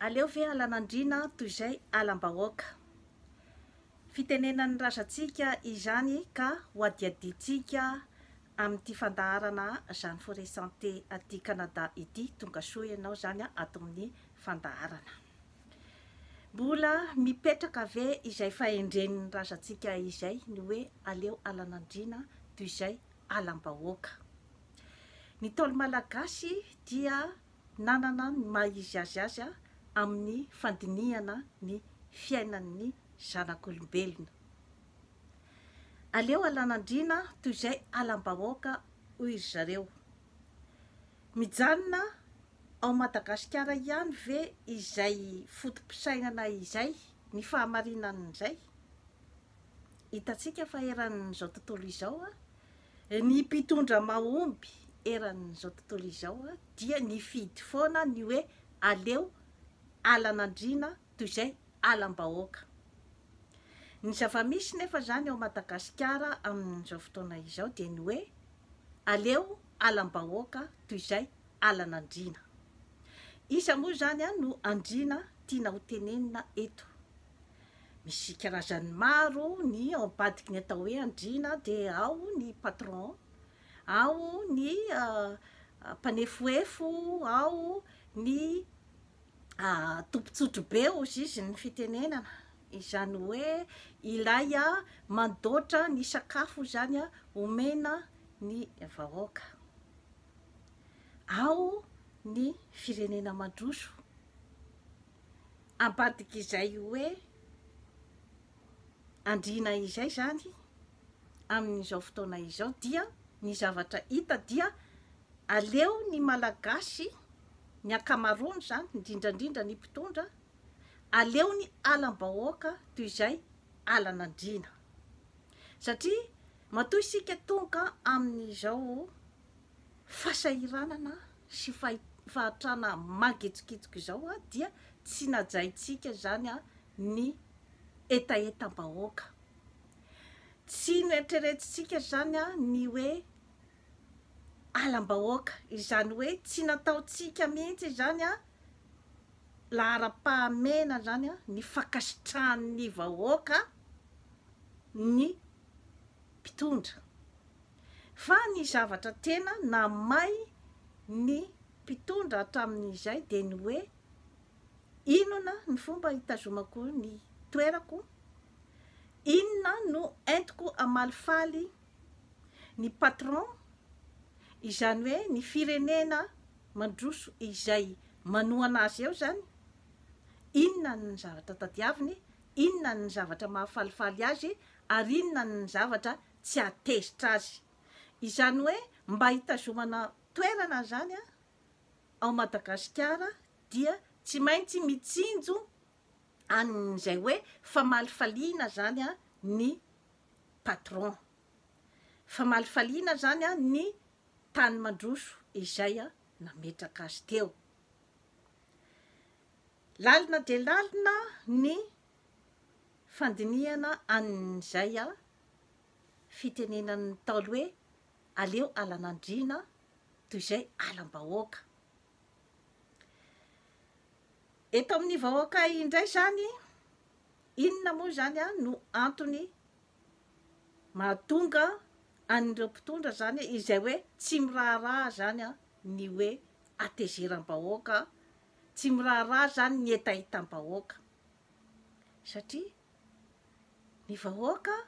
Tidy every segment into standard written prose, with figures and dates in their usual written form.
Aleo ve alan'andriana toy izay alam-bahoaka? Fitenenan'ny razantsika izany ka ho adihadiantsika amin'ity fandaharana Jeanne Forêt Santé aty Canada ity. Tongasoa ianao izany ato amin'ny fandaharana. Mbola mipetraka ve izay fahendren'ny razantsika izay ny hoe aleo alan'andriana toy izay alam-bahoaka? Ny Ntaolo Malagasy dia nanana ny maha izy azy azy amin'ny fandinihana ny fiainan'ny zanak'olombelona. Aleo alan'andriana toy izay alam-bahoaka hoy ry zareo. Mijanona ao Madagasikara ihany ve izay foto-pisainana izay, ny fahamarinan'izay? Hitantsika fa eran'izao tontolo izao, ny mpitondra mahomby eran'izao tontolo izao dia nifidy foana ny hoe aleo alan'andriana toy izay alam-bahoaka. Ny zava-misy nefa izany ao Madagasikara amin'izao fotoana izao dia ny hoe aleo alam-bahoaka toy izay alan'andriana. Iza moa izany no andriana tiana ho tenenina eto? Misy karazany maro ny ao ambadiky ny atao hoe andriana dia ao ny patron, ao ny mpanefoefo, ao ny tompon-tsotrobe hozy izy ny fitenenana, izany hoe ilay mandoatra ny sakafo izany omena ny vahoaka. Ao ny firenena mandroso. Ambadik'izay hoe andriana izay izany amin'izao fotoana izao dia ny zavatra hita dia aleo ny Malagasy, ny ankamaroany izany, indrindra indrindra ny mpitondra, aleo ny alam-bahoaka toy izay alan'andriana. Satria matoa isika tonga amin'izao fahasahiranana sy fahantrana mangitsokitsoka izao dia tsy najaintsika izany ny hetahetam-bahoaka. Tsy noeritreretintsika izany ny hoe alam-bahoaka, izany hoe tsy nataontsika mihitsy izany laharam-pahamehana izany ny fankasitrahan'ny vahoaka ny mpitondra. Fa ny zavatra tena namay ny mpitondra hatramin'izay dia ny hoe inona ny fomba hitazomako ny toerako, inona no entiko hamalifaly ny patron, izany hoe ny firenena mandroso izay manohana azy eo izany, inona ny zavatra tadiaviny, inona ny zavatra mahafalifaly azy ary inona ny zavatra tsy hahatezitra azy. Izany hoe mba hitazomana toerana izany ao Madagasikara dia tsy maintsy mitsinjo an'izay hoe famalifaliana izany ny patron. Famalifaliana izany ny tany mandroso izay nametraka azy teo. Lalina dia lalina ny fandinihana an'izay fitenenan'ny Ntaolo hoe aleo alan'andriana toy izay alam-bahoaka. Eto amin'ny vahoaka indray izany, inona moa izany no antony mahatonga an'ireo mpitondra izany izay hoe tsy miraharaha izany ny hoe hatezeram-bahoaka, tsy miraharaha izany ny hetahetam-bahoaka. Satria ny vahoaka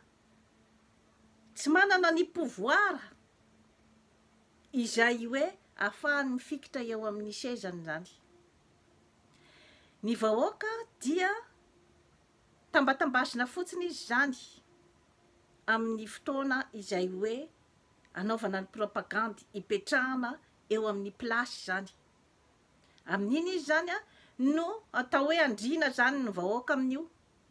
tsy manana ny pouvoir izay hoe ahafahany mifikitra eo amin'ny sezany izany. Ny vahoaka dia tambatambazina fotsiny izy izany amin'ny fotoana izay hoe anaovana ny propagandy hipetrahana eo amin'ny place izany. Amin'iny izy izany no atao hoe andriana izany ny vahoaka amin'io.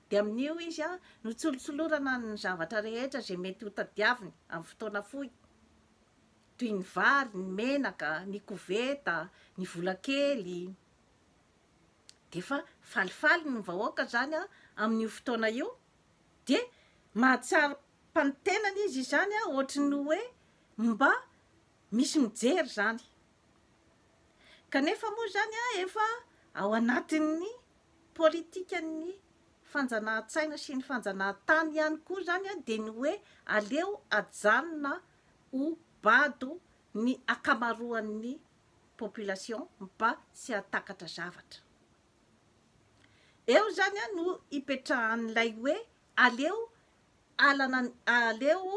Dia amin'io izy no tsolotsolorana ny zavatra rehetra izay mety ho tadiaviny amin'ny fotoana fohy, toy ny vary, ny menaka, ny koveta, ny vola kely. Dia efa falifaly ny vahoaka izany amin'io fotoana io, dia mahatsapa ny tenany izy izany ohatry ny hoe mba misy mijery izany. Kanefa moa izany efa Ao anatin'ny politikan'ny fanjanahan-tsaina sy ny fanjanahan-tany ihany koa izany dia ny hoe aleo ajanona ho bado ny ankamaroan'ny population mba tsy hahatakatra zavatra. Eo izany no ipetrahan'ilay hoe aleo alana aleo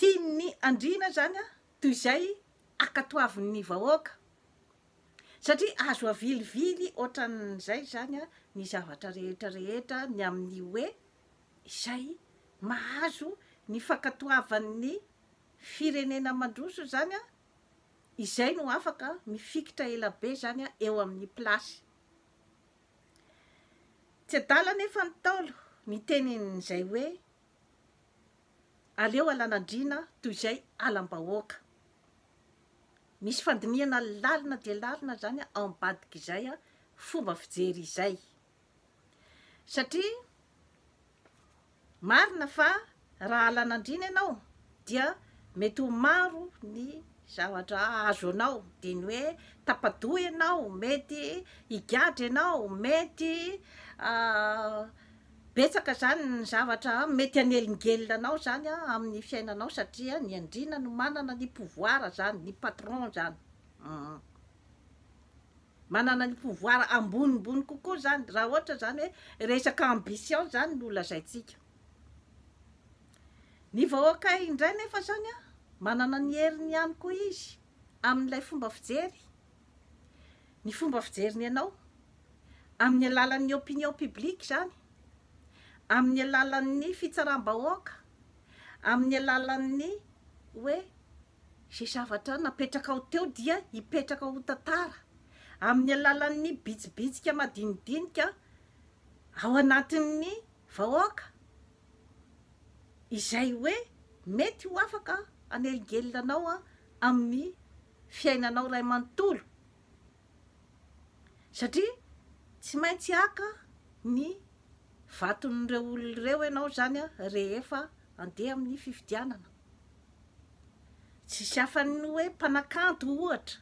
tian'ny andriana izany toy izay ankatoavin'ny vahoaka. Satria azo avilivily ohatran'izay izany ny zavatra rehetra rehetra ny amin'ny hoe izay mahazo ny fankatoavan'ny firenena mandroso izany izay no afaka mifikitra ela be izany eo amin'ny place. Tsy adala anefa ny Ntaolo niteny an'izay hoe aleo alan'andriana toy izay alam-bahoaka. Misy fandinihana lalina dia lalina izany ao ambadik'izay fomba fijery izay. Satria marina fa raha alan'andriana ianao dia mety ho maro ny zavatra hahazo anao, dia ny hoe tapa-doha ianao, mety higadra ianao, mety Betsaka zany ny zavatra mety hanelingelina anao zany amin'ny fiainanao satria ny andriana no manana ny pouvoir zany, ny patron zany. Manana ny pouvoir ambonimbony kokoa zany raha ohatra zany hoe resaka ambition zany no lazaintsika. Ny vahoaka indray nefa zany manana ny heriny ihany koa izy amin'ilay fomba fijery, ny fomba fijeriny anao. Amin'ny alalan'ny opinion publique izany, amin'ny alalan'ny fitsaram-bahoaka, amin'ny alalan'ny hoe izay zavatra napetrakao teo dia hipetraka ho tantara, amin'ny alalan'ny bitsibitsika madinidinika ao anatin'ny vahoaka izay hoe mety ho afaka hanelingelina anao amin'ny fiainanao iray manontolo. Satria tsy maintsy haka ny vaton'ireo olona ireo ianao izany rehefa handeha amin'ny fifidianana. Tsisy afa-ny hoe mpanakanto ohatra.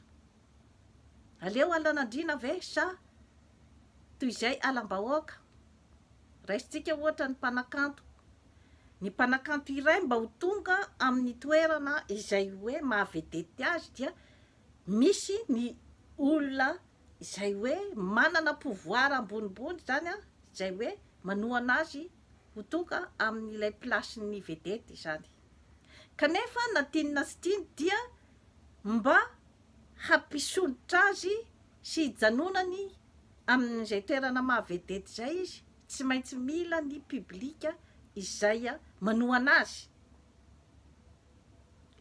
Aleo alan'andriana ve sa toy izay alam-bahoaka? Raisintsika ohatra ny mpanakanto. Ny mpanakanto iray mba ho tonga amin'ny toerana izay hoe maha vedette azy dia Misy ny olona izay hoe manana pouvoir ambonimbony izany an, izay hoe manohana azy ho tonga amin'ilay place-n'ny vedette izany. Kanefa na tiany na tsy tiany dia mba hampisondrotra azy sy hijanonany amin'izay toerana maha vedette izay izy, tsy maintsy mila ny public izay manohana azy.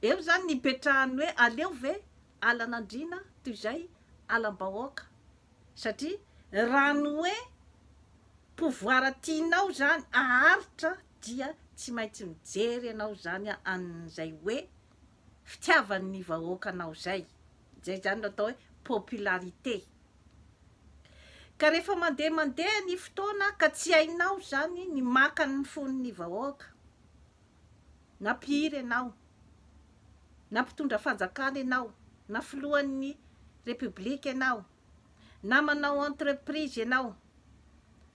Eo izany ny ipetrahan'ny hoe aleo ve alan'andriana toy izay alam-bahoaka satria raha ny hoe pouvoir tianao izany aharitra dia tsy maintsy mijery ianao izany an'izay hoe fitiavan'ny vahoaka anao izay, izay izany no atao hoe popularité. Ka rehefa mandeha mandeha ny fotoana ka tsy hainao izany ny maka ny fon'ny vahoaka, na mpihira ianao, na mpitondra fanjakana ianao, na filohan'ny Repoblika ianao, na manao entreprise ianao,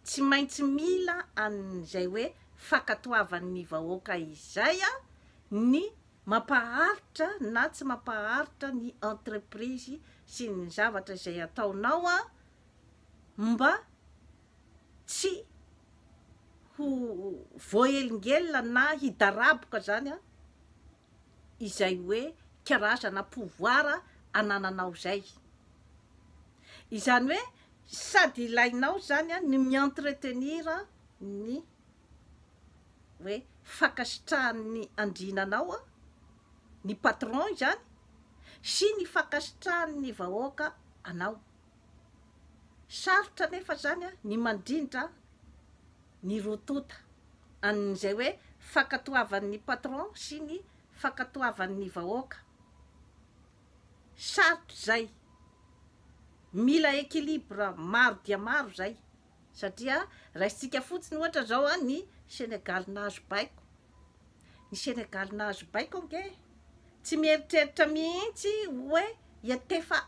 tsy maintsy mila an'izay hoe fankatoavan'ny vahoaka izay ny mampaharitra na tsy mampaharitra ny entreprise sy ny zavatra izay ataonao mba tsy ho voahelingelina na hidaraboka zany an, izay hoe karazana pouvoir anananao izay. Izany hoe sady ilainao zany an ny mi-entretenir ny hoe fankasitrahan'ny andriana anao an, ny patron izany, sy ny fankasitrahan'ny vahoaka anao. Sarotra anefa izany ny mandrindra ny roa tonta, an'izay hoe fankatoavan'ny patron sy ny fankatoavan'ny vahoaka. Sarotra izay. Mila équilibre maro dia maro izay. Satria raisintsika fotsiny ohatra izao ny Sénégal nahazo baiko. Ny Sénégal nahazo baiko ange tsy mieritreritra mihitsy hoe hiantefa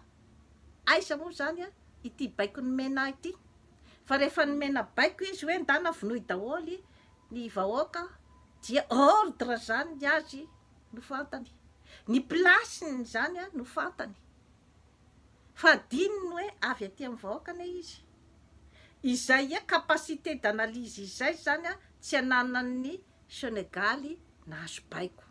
Aiza moa izany an? ity baiko nomena ahy ity. Fa rehefa nomena baiko izy hoe ndana vonoy daholo ny vahoaka dia ordre zany ny azy no fantany. Ny place-ny zany no fantany. Fa adinony hoe avy aty amin'ny vahoaka anie izy. Izay capacité d'analyse izay zany tsy ananan'ny Senegaly nahazo baiko.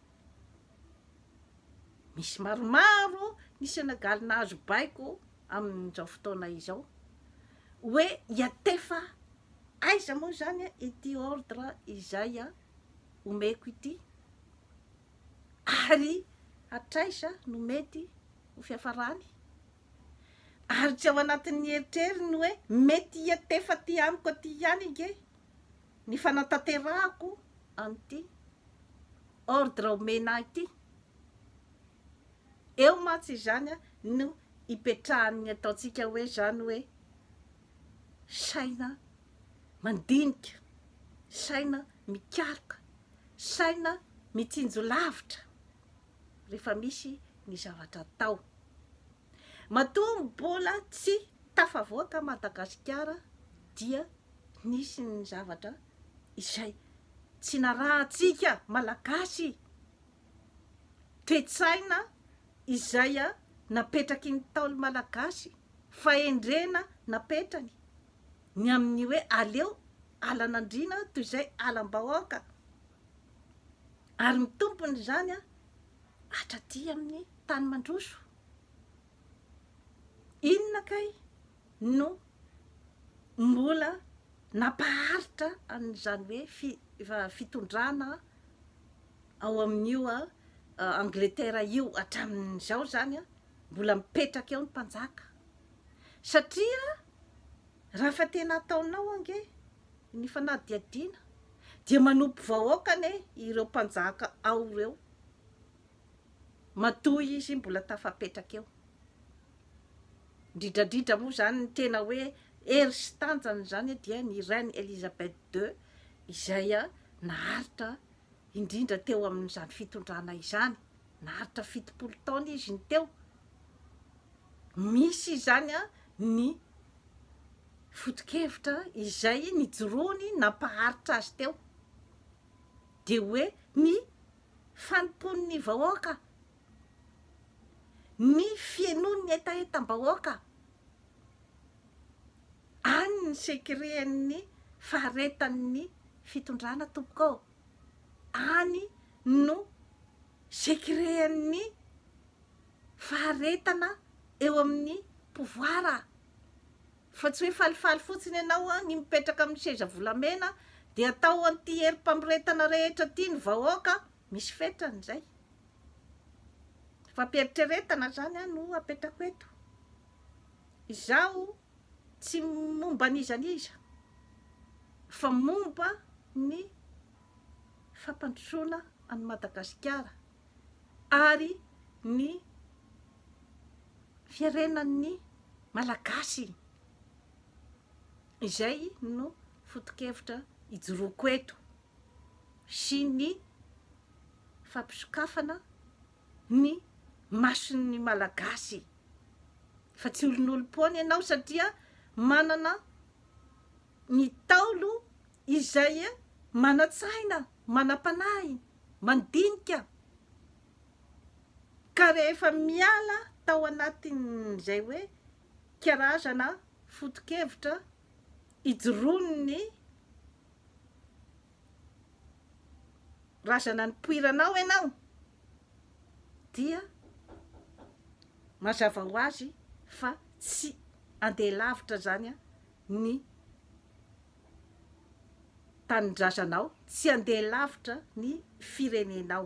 Misy maromaro ny Senegaly nahazo baiko amin'izao fotoana izao hoe hiatefa aiza moa izany ity ordre izay omeko ity ary hatraiza no mety ho fiafarany ary tsy ao anatin'ny eritreriny hoe mety hiatefa aty amiko aty ihany ange ny fanatanterahako an'ity ordre omena ahy ity. Eo mantsy izany no ipetrahan'ny ataontsika hoe izany hoe saina mandinika, saina mikaroka, saina mitsinjo lavitra rehefa misy ny zavatra atao. Matoa mbola tsy tafavoaka Madagasikara dia nisy ny zavatra izay tsy narahantsika Malagasy, toe-tsaina izay napetraky ny Ntaolo Malagasy, fahendrena napetrany ny amin'ny hoe aleo alan'andriana toy izay alam-bahoaka, ary mitombina izany hatraty amin'ny tany mandroso. Inona kay no mbola nampaharitra an'izany hoe fitondrana ao amin'io Angletera io hatramin'izao izany mbola mipetraka eo ny mpanjaka satria raha fa tena ataonao ange ny fanadihadiana dia manompo vahoaka anie ireo mpanjaka ao ireo matoa izy mbola tafapetraka eo. Indrindrandrindra moa izany ny tena hoe hery sy tanjany izany dia ny Reine Elizabeth ii izay naharitra indrindra teo amin'izany fitondrana izany, naharitra 70 taona izy ny teo. Misy izany ny foto-kevitra izay nijoroany nampaharitra azy teo, dia hoe ny fanompoan'ny vahoaka, ny fihenoan'ny hetahetam-bahoaka, any ny secret-n'ny faharetan'ny fitondrana tompoko ô, any no secret-n'ny faharetana eo amin'ny pouvoir. Fa tsy hoe falifaly fotsiny ianao ny mipetraka amin'ny seza volamena dia atao an'ity herim-pamoretana rehetra ity ny vahoaka, misy fetrany izay. Fampieritreretana izany no apetrako eto. Izaho tsy momba an'iza n'iza fa momba ny fampandrosoana an'i Madagasikara ary ny fiarenan'ny Malagasy. Izay no foto-kevitra ijoroako eto sy ny fampisokafana ny mason'ny Malagasy fa tsy olon'olom-poana ianao satria manana ny Ntaolo izay manan-tsaina, manam-panahy, mandinika ka rehefa miala tao anatin'izay hoe karazana foto-kevitra ijoroan'ny razana nipoiranao ianao dia mazava ho azy fa tsy andeha lavitra zany ny tanindrazanao, tsy andeha lavitra ny firenenao.